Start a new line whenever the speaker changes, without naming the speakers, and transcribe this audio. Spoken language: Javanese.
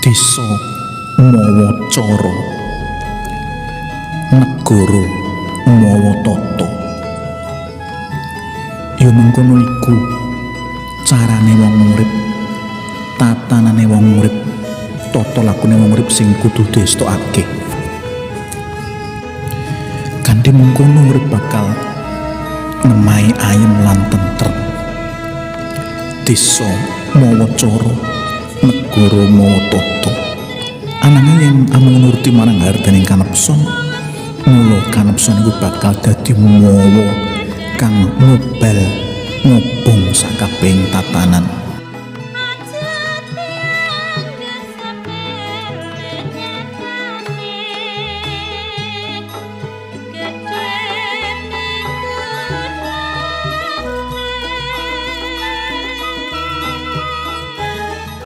Desa mawa cara, negara mawa tata. Ya mengkono iku carane wong urip, tatanane wong urip, tata lakune wong urip sing kudu diestokake. Kanthi mengkono urip bakal nemahi ayem lan tentrem. Desa mawa cara, negara mawa tata. Ananging yen amung nuruti marang hardaning kanepson, mula kanepson iku bakal dadi mawa kang mubal ngobong sakabehing tatanan.